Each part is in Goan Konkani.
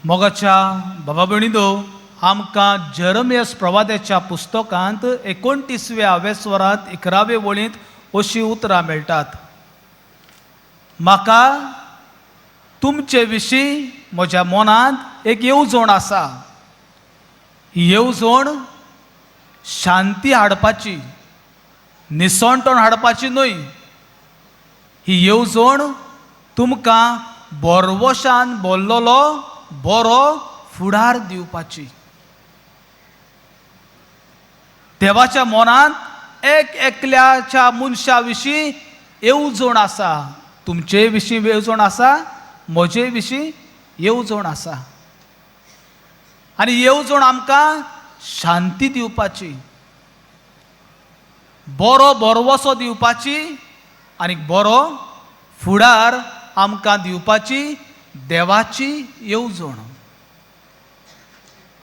मोगाच्या बाबा भयणींनो, आमकां जेरमियस प्रवाद्याच्या पुस्तकांत 29व्या वेस्वरांत 11वे वळींत अशीं उतरां मेळटात, म्हाका तुमचे विशीं म्हज्या मनांत एक येवजण आसा. ही येवजण शांती हाडपाची, निसणटण हाडपाची न्हय. ही येवजण तुमकां बोरवशान बोल्लोलो बरो फुडार दिवपाची. देवाच्या मनांत एक एकल्याच्या मनशा विशीं येवजण आसा. तुमचे विशीं येवजण आसा, म्हजे विशीं येवजण आसा. आनी येवजण आमकां शांती दिवपाची, बरो बरवसो दिवपाची आनी बरो फुडार आमकां दिवपाची देवाची येवजण.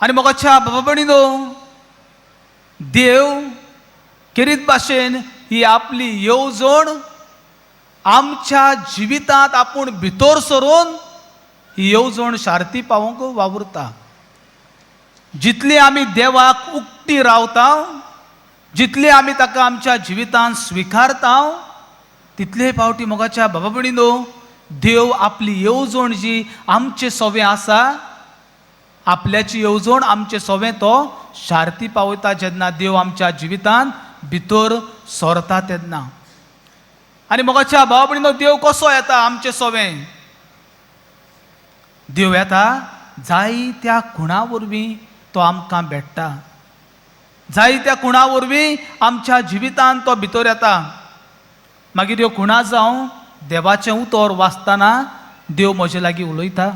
आनी मोगाच्या बाबा भयणीनो, देव खेरीत भाशेन ही आपली येवजण आमच्या जिवितांत आपूण भितर सरून ही येवजण शार्ती पावोवंक वावुरता. जितली आमी देवाक उक्ती रावता, जितली आमी ताका आमच्या जिवितांत स्विकारता, तितले फावटी मोगाच्या बाबा भयणीनो, देव आपली येवजण जी आमचे सोवें आसा, आपल्याची येवजण आमचे सोवें तो शार्ती पावयता जेन्ना देव आमच्या जिवितांत भितर सरता तेन्ना. आनी मोगाच्या भावा भयणीनो, देव कसो येता आमचे सोवें? देव येता जायत्या खुणा वरवीं तो आमकां भेट्टा. जायत्या खुणा वरवीं आमच्या जिवितांत तो भितर येता. मागीर ह्यो खुणा जावं देवाचें उतर वाचतना देव म्हजे लागीं उलयता,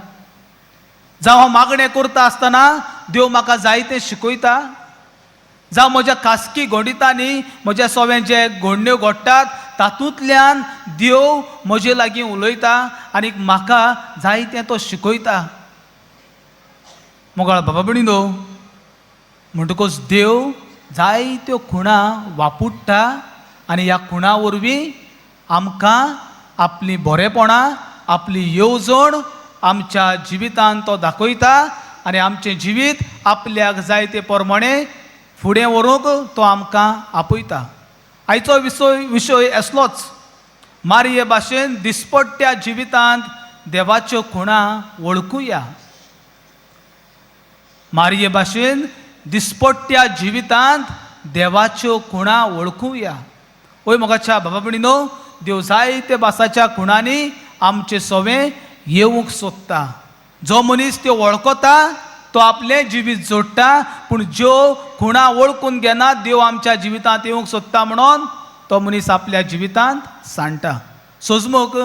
जावं हांव मागणें करता आसतना देव म्हाका जायतें शिकयता, जावं म्हज्या खासगी घडितांनी म्हज्या सोवें जे घडण्यो घडटात तातूंतल्यान देव म्हजे लागीं उलयता आनी म्हाका जायतें तो शिकयता. मोगाळ बाबा भयणीनो, म्हणटकूच देव जायत्यो खुणा वापुडटा आनी ह्या खुणा वरवीं आमकां आपलीं बरेपणां, आपली येवजण आमच्या जिवितांत तो दाखयता आनी आमचें जिवीत आपल्याक जाय ते प्रमाणे फुडें व्हरूंक तो आमकां आपयता. आयचो विशय असलोच, मारये भाशेन दिसपट्ट्या जिवितांत देवाच्यो खुणा वळखुया. मारये भाशेन दिसपट्ट्या जिवितांत देवाच्यो खुणा वळखुया. ओय मोगाच्या बाबा भयणीनो, देव जायते भासाच्या खुणांनी आमचे सोवें येवंक सोदता. जो मनीस त्यो वळखता तो आपलें जिवीत जोडटा, पूण ज्यो खुणा वळखून घेना देव आमच्या जिवितांत येवंक सोदता म्हणून तो मनीस आपल्या जिवितांत सांडटा. सोजमूक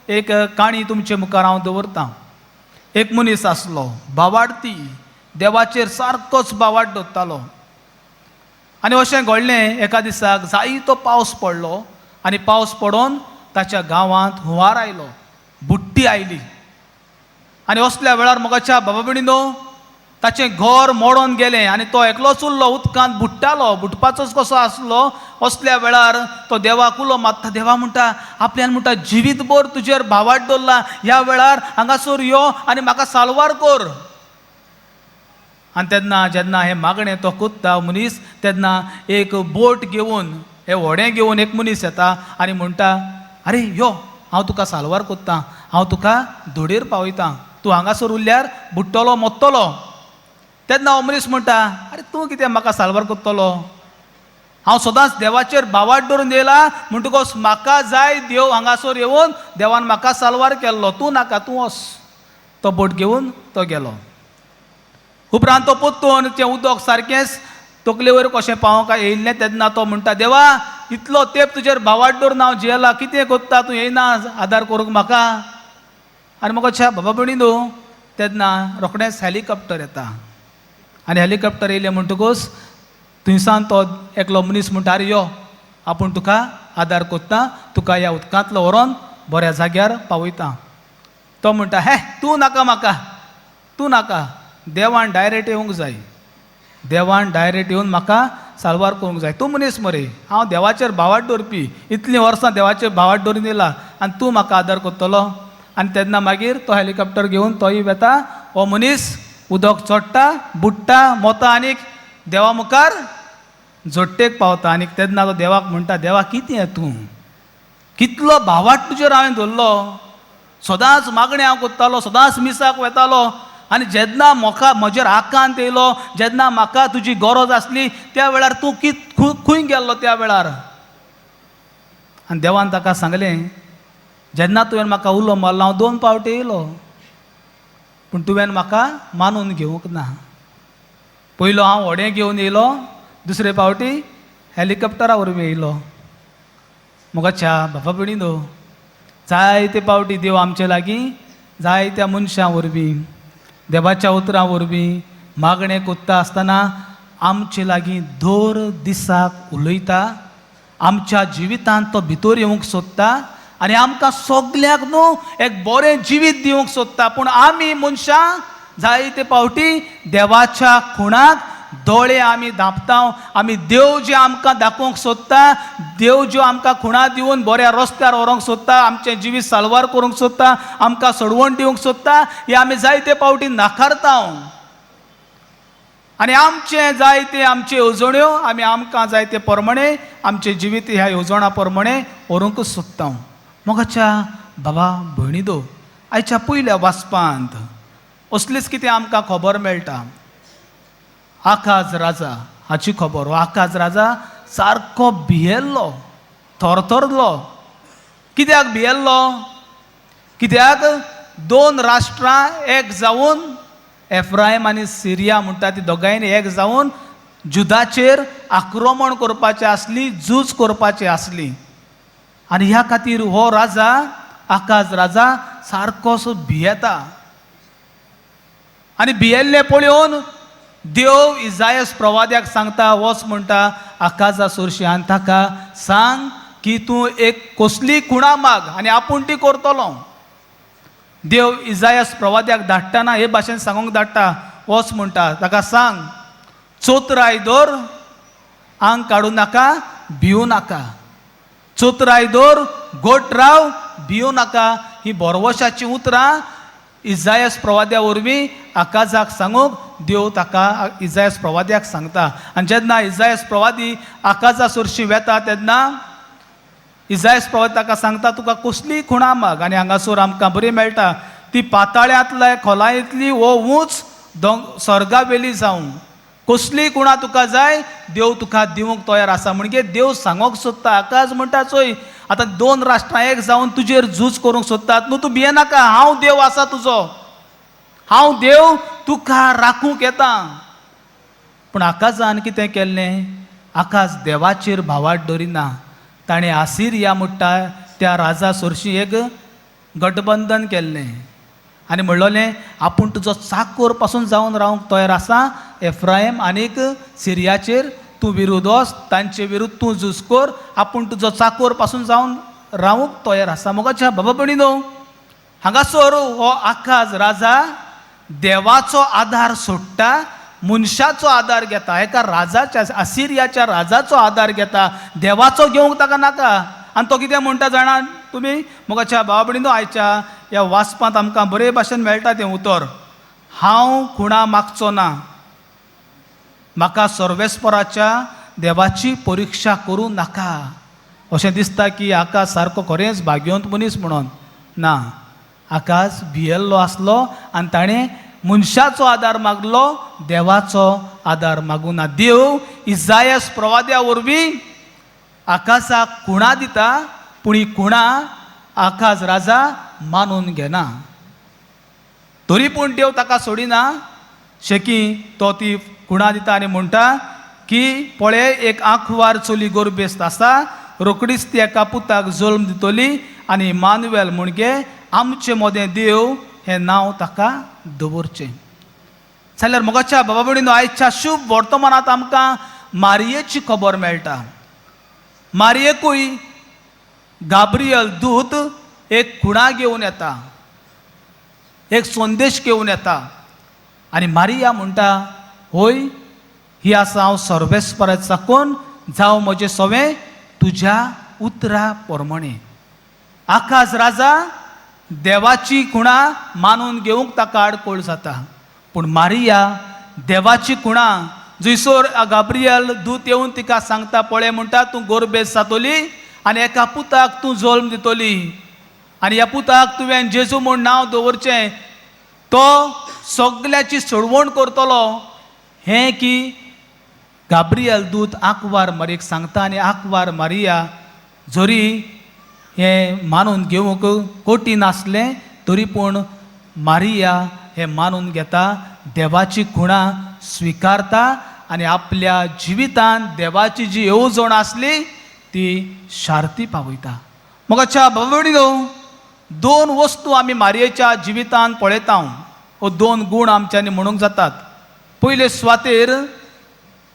एक काणी तुमचे मुखार हांव दवरतां. एक मनीस आसलो भावाडती, देवाचेर सारकोच भावाड दवरतालो. आनी अशें घडलें, एका दिसाक जायतो पावस पडलो आनी पावस पडोन ताच्या गांवांत हुंवार आयलो, बुडटी आयली. आनी असल्या वेळार मोगाच्या बाबा भयणीनो, ताचें घर मोडोन गेलें आनी तो एकलोच उरलो, उदकांत बुडटालो, बुडपाचोच कसो आसलो. असल्या वेळार तो देवाक उलो मारता. देवा म्हणटा, आपल्यान म्हणटा जिवीतभर तुजेर भावाट दवरला, ह्या वेळार हांगासर यो आनी म्हाका साल्वार कर. आनी तेन्ना जेन्ना हें मागणें तो कोत्ता मनीस, तेन्ना एक बोट घेवन, हें व्हडें घेवन एक मनीस येता आनी म्हणटा, आरे यो, हांव तुका साल्वार कोत्ता, हांव तुका धोडेर पावयता, तूं हांगासर उरल्यार बुडटलो, मोत्तलो. तेन्ना हो मनीस म्हणटा, आरे तूं कितें म्हाका साल्वार कोत्तलो, हांव सदांच देवाचेर भावाट दवरून येयला, म्हणटकच म्हाका जाय देव हांगासर येवन देवान म्हाका साल्वार केल्लो, तूं नाका, तूं वच. तो बोट घेवन तो गेलो. उपरांत तो पोत्तून तें उदक सारकेंच तकले वयर कशें पावोवंक येयल्लें. तेन्ना तो म्हणटा, देवा इतलो तेंप तुजेर भावाट दवरून हांव जियेला, कितें कोत्ता तूं, येयना आदार करूंक म्हाका. आनी म्हाका छा बाबा भयणी न्हू, तेन्ना रोखडेंच हेलिकॉप्टर येता आनी हेलिकॉप्टर येयलें म्हणटकूच थंयसान तो एकलो मनीस म्हणटा, आरे यो, आपूण तुका आदार कोत्ता, तुका ह्या उदकांतलो व्हरोन बऱ्या जाग्यार पावयता. तो म्हणटा, हे तूं नाका म्हाका, तूं नाका, देवान डायरेक्ट येवंक जाय, देवान डायरेक्ट येवन म्हाका साल्वार करूंक जाय. तूं मनीस मरे, हांव देवाचेर भावाट दवरपी, इतलीं वर्सां देवाचेर भावाट दवरून येयला आनी तूं म्हाका आदार करतलो. आनी तेन्ना मागीर तो हेलिकॉप्टर घेवन तोय वेता, हो मनीस उदक चोडटा, बुडटा, मोता आनीक देवा मुखार जोडटेक पावता. आनीक तेन्ना तो देवाक म्हणटा, देवा कितें तूं कितलो भावाट तुजेर हांवें धरलो, सदांच मागणें हांव करतालो, सदांच मिसाक वेतालो, आनी जेन्ना म्हाका म्हजेर आकांत येयलो, जेन्ना म्हाका तुजी गरज आसली त्या वेळार तूं खंय गेल्लो त्या वेळार? आनी देवान ताका सांगलें, जेन्ना तुवें म्हाका उलो मारलो हांव 2 पावटी येयलो, पूण तुवें म्हाका मानून घेवंक ना. पयलो हांव व्हडें घेवन येयलो, दुसरे पावटी हेलिकॉप्टरा वरवीं येयलो. मोगाच्या बाबा भयणीनो, जायते पावटी देव आमचे लागीं जायत्या मनशां वरवीं, देवाच्या उतरां वरवीं मागणें कोत्ता आसतना आमचे लागीं दर दिसाक उलयता, आमच्या जिवितांत तो भितर येवंक सोदता आनी आमकां सगल्यांक न्हू एक बरें जिवीत दिवंक सोदता. पूण आमी मनशां जायते पावटी देवाच्या खुणाक दोळे आमी धांपता. आमी देव जे आमकां दाखोवंक सोदता, देव ज्यो आमकां खुणा दिवन बऱ्या रस्त्यार व्हरूंक सोदता, आमचें जिवीत साल्वार करूंक सोदता, आमकां सोडवण दिवंक सोदता, हे आमी जायते पावटी नाकारता. आनी आमचें जायते आमच्यो येवजण्यो आमी आमकां जायते प्रमाणे आमचें जिवीत ह्या येवजणां प्रमाणे व्हरूंकच सोदता. मोगाच्या बाबा भयणी दो, आयच्या पयल्या वाचपांत असलीच कितें आमकां खबर मेळटा. आकाज राजा हाची खबर. हो आकाज राजा सारको भियेल्लो, थरथरलो. कित्याक भियेल्लो? कित्याक 2 राष्ट्रां एक जावन, एफ्रायम आनी सिरिया म्हणटा ती दोगांयनी एक जावन जुदाचेर आक्रमण करपाचें आसली, झूज करपाची आसली. आनी ह्या खातीर हो राजा आकाज राजा सारको सो भियेता. आनी भियेल्लें पळोवन देव इजायस प्रवाद्याक सांगता, वच म्हणटा आकाजा सोरशी आनी ताका सांग की तूं एक कसली खुणा माग आनी आपूण ती करतलो. देव इजायस प्रवाद्याक धाडटाना हे भाशेन सांगूंक धाडटा, वच म्हणटा ताका सांग, चोत्राय दवर, आंग काडूं नाका, भिवूं नाका. चोत्राय दवर, गोट राव, भिवूं नाका. ही भरवशाचीं उतरां इजायस प्रवाद्या वरवीं आकाजाक सांगूंक देव ताका इजायस प्रवाद्याक सांगता. आनी जेन्ना इजायस प्रवादी आकाजा सोरशी वेता तेन्ना इजायस प्रवादी ताका सांगता, तुका कसली खुणा माग. आनी हांगासर आमकां बरी मेळटा ती पाताळ्यांतल्या खोलायेंतली वो ऊंच स्वर्गावेली जावं, कसली खुणा तुका जाय देव तुका दिवंक तयार आसा. म्हणजे देव सांगोंक सोदता. आकाज म्हणटा, चोय आतां 2 राष्ट्रां एक जावन तुजेर झूज करूंक सोदतात न्हू, तूं भियेनाका, हांव देव आसा तुजो, हांव देव तुका राखूंक येता. पूण आकाजान कितें केल्लें? आकाज देवाचेर भावाट दवरिना. ताणें आसिरिया म्हणटा त्या राजा सोरशी एक गटबंधन केल्लें आनी म्हणलोलें, आपूण तुजो चाकोर पासून जावन रावंक तयार आसा, एफ्रायम आनीक सिरियाचेर तूं विरुद्ध वच, तांचे विरुद्ध तूं झूज कर, आपूण तुजो चाकोर पासून जावन रावंक तयार आसा. मोगाच्या बाबा भयणीनो, हांगासर हो आकाज राजा देवाचो आदार सोडटा, मनशाचो आदार घेता, एका राजाच्या आसिरियाच्या राजाचो आदार घेता, देवाचो घेवंक ताका नाका. आनी तो कितें म्हणटा जाणा तुमी? मोगाच्या भावा भयणीनो, आयच्या ह्या वाचपांत आमकां बरे भाशेन मेळटा तें उतर, हांव खुणा मागचो ना, म्हाका सर्वेस्पराच्या देवाची परिक्षा करूं नाका. अशें दिसता की आकाश सारको खरेंच भाग्यवंत मनीस म्हणून. ना, आकाश भियेल्लो आसलो आनी ताणें मनशाचो आदार मागलो, देवाचो आदार मागूं ना. देव इजायस प्रवाद्या वरवीं आकाशाक खुणा दिता, पूण ही खुणा आकाश राजा मानून घेना. तरी पूण देव ताका सोडिना, शेकी तो ती खुणा दिता आनी म्हणटा की पळय एक आंकवार चली गोरबेस्त आसा, रोकडीच ती एका पुताक जल्म दितली आनी इमानुएल म्हणजे आमचे मदें देव हें नांव ताका दवरचें. जाल्यार मोगाच्या बाबा भयणीनो, आयच्या शुभ वर्तमानांत आमकां मारयेची खबर मेळटा. मारयेकूय गाब्रियल दूत एक खुणा घेवन येता, एक संदेश घेवन येता आनी मारिया म्हणटा, होय ही आसा हांव सर्वेस्पराक साकून, जावं म्हजें सवें तुज्या उतरा प्रमाणे. आकाश राजा देवाची खुणा मानून घेवंक ताका आडखळ जाता. पूण मारिया देवाची खुणा जंयसर गाब्रियल दूत येवन तिका सांगता, पळय म्हणटा, तूं गोरबेज जातली आनी एका पुताक तूं जल्म दितली आनी ह्या पुताक तुवें जेजू म्हूण नांव दवरचें, तो सगल्याची सोडवण करतलो. हें की गाब्रियल दूत आंकवार मारियेक सांगता आनी आंकवार मारिया जरी हें मानून घेवंक कठीण आसलें तरी पूण मारिया हें मानून घेता, देवाची खुणा स्विकारता आनी आपल्या जिवितान देवाची जी येवजण आसली ती शार्ती पावयता. मोगाच्या भाव, दोन वस्तू आमी मारयेच्या जिवितान पळयता, हो दोन गूण आमच्यांनी म्हणूंक जातात. पयले सुवातेर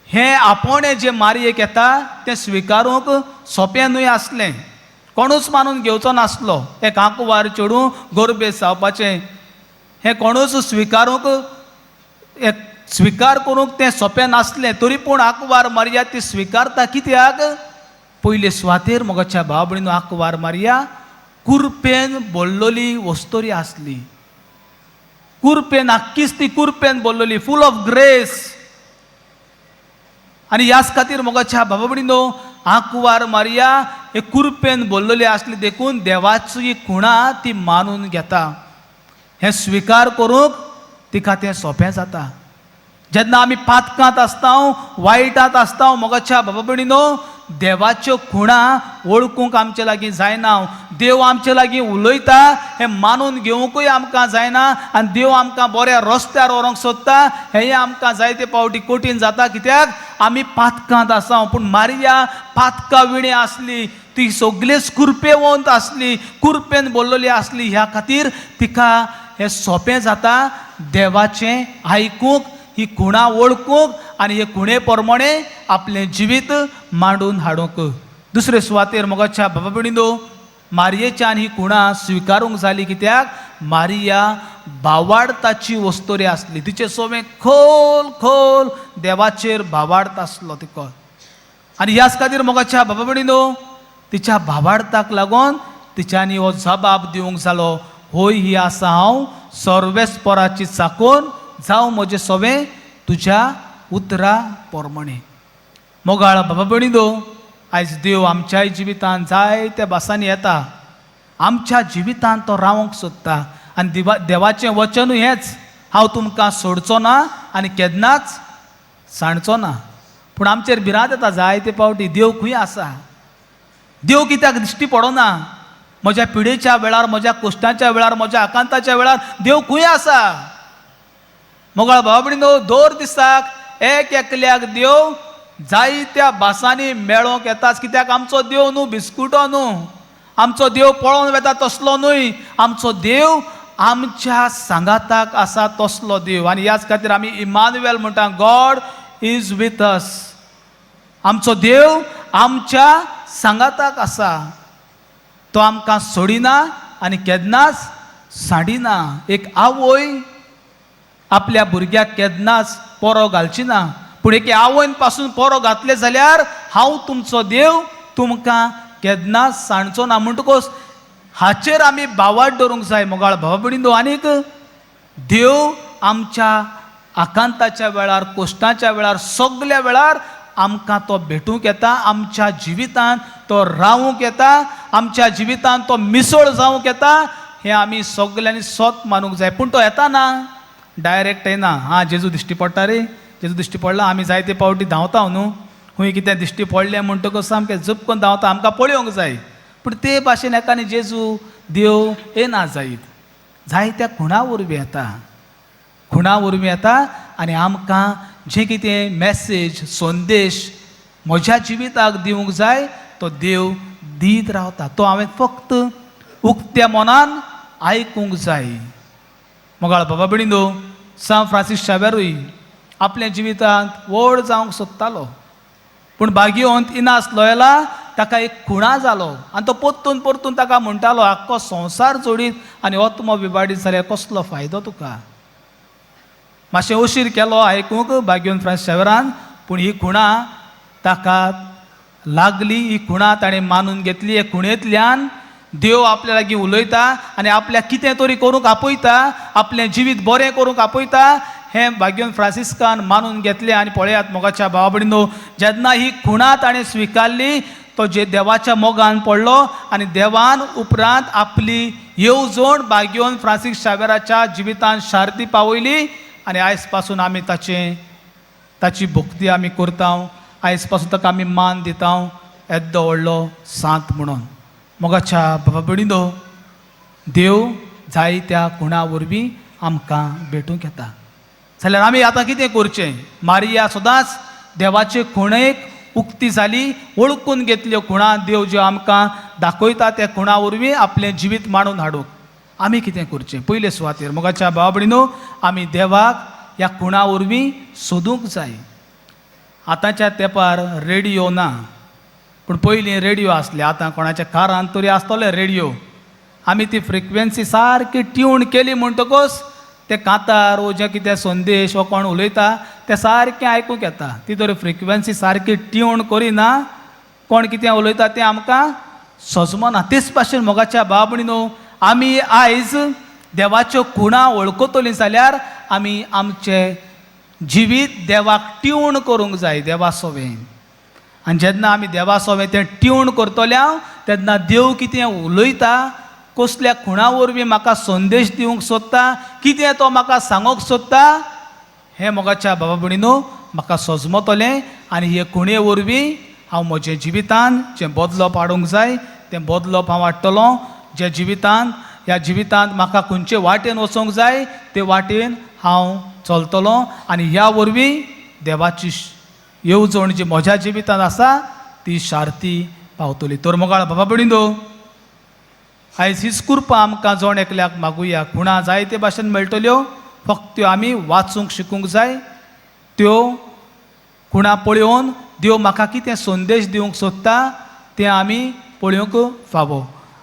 हें आपोवणें जें मारयेक येता तें स्विकारूंक सोंपें न्हय आसलें, कोणूच मानून घेवचो नासलो. एक आंकवार चेडूं गोरबेज जावपाचें हें कोणूच स्विकारूंक एक स्विकार करूंक तें सोंपें नासलें, तरी पूण आंकवार मारिया ती स्विकारता. कित्याक? पयले सुवातेर मोगाच्या भाव भयणीनो, आंकवार मारिया कुरपेन बोल्लोली वस्तोरी आसली. कुरपेन, आक्कीच ती कुरपेन बोल्लोली, फूल ऑफ ग्रेस. आनी ह्याच खातीर मोगाच्या भावा भयणीनो, आंकवार मारिया हे कुरपेन बोल्लोली आसली देखून देवाची खुणा ती मानून घेता. हें स्विकार करूंक तिका तें सोंपें जाता. जेन्ना आमी पातकांत आसता, वायटांत आसता, मोगाच्या बाबा भयणीनो, देवाच्यो खुणा वळखूंक आमचे लागीं जायना. देव आमचे लागीं उलयता हें मानून घेवंकूय आमकां जायना आनी देव आमकां बऱ्या रस्त्यार व्हरूंक सोदता हेंय आमकां जायते फावटी कठीण जाता. कित्याक? आमी पातकांत आसा. पूण मारिया पातका विणे आसली, ती सगळेच कुरपेवंत आसली, कुरपेन बोल्लोली आसली. ह्या खातीर तिका हें सोंपें जाता देवाचें आयकूंक, ही खुणा वळखूंक आनी हे खुणे प्रमाणे आपलें जिवीत मांडून हाडूंक. दुसरे सुवातेर मोगाच्या बाबा भयणीनो, मारयेच्यान ही खुणा स्विकारूंक जाली कित्याक मारिया भावार्थाची वस्तोरी आसली. तिचें सोवें खोल खोल देवाचेर भावार्थ आसलो तिका आनी ह्याच खातीर मोगाच्या बाबा भयणीनो, तिच्या भावार्थाक लागून तिच्यांनी हो जबाब दिवंक जालो, होय ही आसा हांव सर्वेस्पराची चाकून, जावं म्हजें सोवें तुज्या उतरा प्रमाणे. मोगाळ बाबा भयणीनो, आयज देव आमच्याय जिवितान जायत्या भासांनी येता, आमच्या जिवितान तो रावंक सोदता आनी देवाचें वचनूय हेंच, हांव तुमकां सोडचो ना आनी केन्नाच सांडचो ना. पूण आमचेर भिरांत येता जायते फावटी, देव खंय आसा, देव कित्याक दिश्टी पडना म्हज्या पिडेच्या वेळार, म्हज्या कश्टाच्या वेळार, म्हज्या आकांताच्या वेळार देव खंय आसा? मोगाळ भाव भयणीनो, दर दिसाक एक एकल्याक देव जायत्या भासांनी मेळोंक येताच. कित्याक आमचो देव न्हू बिस्कुटो न्हू, आमचो देव पळोवन वेता तसलो न्हय, आमचो देव आमच्या सांगाताक आसा तसलो देव. आनी ह्याच खातीर आमी इमानुएल म्हणटा, गॉड is with us. आमचो देव आमच्या सांगाताक आसा, तो आमकां सोडिना आनी केन्नाच सांडिना. एक आवय आपल्या भुरग्याक केन्नाच पोरो घालची ना, पूण एके आवयन पासून पोरो घातले जाल्यार हांव तुमचो देव तुमकां केन्नाच सांडचो ना. म्हणटकूच हाचेर आमी भावार्थ दवरूंक जाय मोगाळ भाव भयणीनो. आनीक देव आमच्या आकांताच्या वेळार, कश्टाच्या वेळार, सगल्या वेळार आमकां तो भेटूंक येता, आमच्या जिवितांत तो रावूंक येता, आमच्या जिवितांत तो मिसळ जावंक येता. हें आमी सगल्यांनी सोत मानूंक जाय. पूण तो येता ना, डायरेक्ट येना. हां, जेजू दिश्टी पडटा रे, जेजू दिश्टी पडला. आमी जायते फावटी धांवता न्हू, खंय कितें दिश्टी पडलें म्हणटकच सामकें जपकून धांवता, आमकां पळोवंक जाय. पूण ते भाशेन एकाने जेजू देव येना जायत, जायत्या खुणा वरवीं येता, खुणा वरवीं येता आनी आमकां जें कितें मॅसेज, संदेश म्हज्या जिविताक दिवंक जाय तो देव दीत रावता. तो हांवें फक्त उक्त्या मनान आयकूंक जाय. मोगाळ बाबा भयणीनो, सांत फ्रांसीस शावेरूय आपल्या जिवितांत व्हड जावंक सोदतालो, पूण भाग्यवंत इनास लोयला ताका एक खुणा जालो आनी तो परतून परतून ताका म्हणटालो, आख्खो संवसार जोडीत आनी आत्मो विबाडीत जाल्यार कसलो फायदो तुका? मातशें उशीर केलो आयकूंक भाग्यवंत फ्रांसीस शावेरान, पूण ही खुणा ताका लागली, ही खुणा ताणें मानून घेतली. हे खुणेंतल्यान देव आपल्या लागीं उलयता आनी आपल्याक कितें तरी करूंक आपयता, आपलें जिवीत बरें करूंक आपयता. हें भाग्योन फ्रांसिस्कान मानून घेतलें. आनी पळयात मोगाच्या भावा भयणीनो, जेन्ना ही खुणा ताणें स्विकारली तो जे देवाच्या मोगान पडलो आनी देवान उपरांत आपली येवजण भाग्योन फ्रांसीस शावेराच्या जिवितान शारती पावयली. आनी आयज पासून आमी ताची भक्ती आमी करता, आयज पासून ताका आमी मान दिता, येद्दो व्हडलो सांत म्हणून. मोगाच्या बाबा भयणीनो, देव जायत्या खुणा वरवीं आमकां भेटूंक येता. जाल्यार आमी आतां कितें करचें? मारिया सदांच देवाचे खुणेक उक्ती जाली, वळखून घेतल्यो खुणा देव ज्यो आमकां दाखयता त्या खुणा वरवीं आपलें जिवीत मांडून हाडूंक आमी कितें करचें? पयले सुवातेर मोगाच्या भावा भयणीनो, आमी देवाक ह्या खुणा वरवीं सोदूंक जाय. आतांच्या तेंपार रेडियो ना, पूण पयलीं रेडियो आसले. आतां कोणाच्या कारान तरी आसतले रेडियो. आमी ती फ्रिक्वेन्सी सारकी ट्यून केली म्हणटकच ते कांतार वो जे कितें संदेश वो कोण उलयता तें सारकें आयकूंक येता. ती जर फ्रिक्वेन्सी सारकी ट्यून करिना, कोण कितें उलयता तें आमकां सजमना. तेच भाशेन मोगाच्या भाव भयणीनो, आमी आयज देवाच्यो खुणा वळखतलीं जाल्यार आमी आमचें जिवीत देवाक ट्यून करूंक जाय, देवा सोवें. आनी जेन्ना आमी देवा सोवें तें ट्यून करतले तेन्ना देव कितें उलयता, कसल्या खुणा वरवीं म्हाका संदेश दिवंक सोदता, कितें तो म्हाका सांगूंक सोदता, हें मोगाच्या बाबा भयणीनो म्हाका सजमतलें. आनी हे खुणे वरवीं हांव म्हज्या जिवितान जें बदलप हाडूंक जाय तें बदलप हांव हाडटलो. जे जिवितान ह्या जिवितांत म्हाका खंयचे वाटेन वचोंक जाय ते वाटेन हांव चलतलो. आनी ह्या वरवीं देवाची येवजण जी म्हज्या जिवितांत आसा ती शारती पावतली. तर मोगाळ बाबा भयणीनो, आयज हीच कृपा आमकां जण एकल्याक मागुया. खुणा जायते भाशेन मेळटल्यो, फक्त त्यो आमी वाचूंक शिकूंक जाय. त्यो खुणा पळोवन देव म्हाका कितें संदेश दिवंक सोदता तें आमी पळोवंक फावो.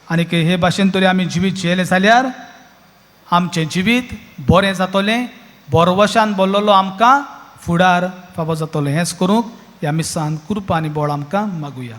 आनीक हे भाशेन तरी आमी जिवीत जियेलें जाल्यार आमचें जिवीत बरें जातलें, बोरवशान बोल्लोलो आमकां फुडार फावो जातलो. हेंच करूंक ह्या मिसान कृपा आनी बळ आमकां मागुया.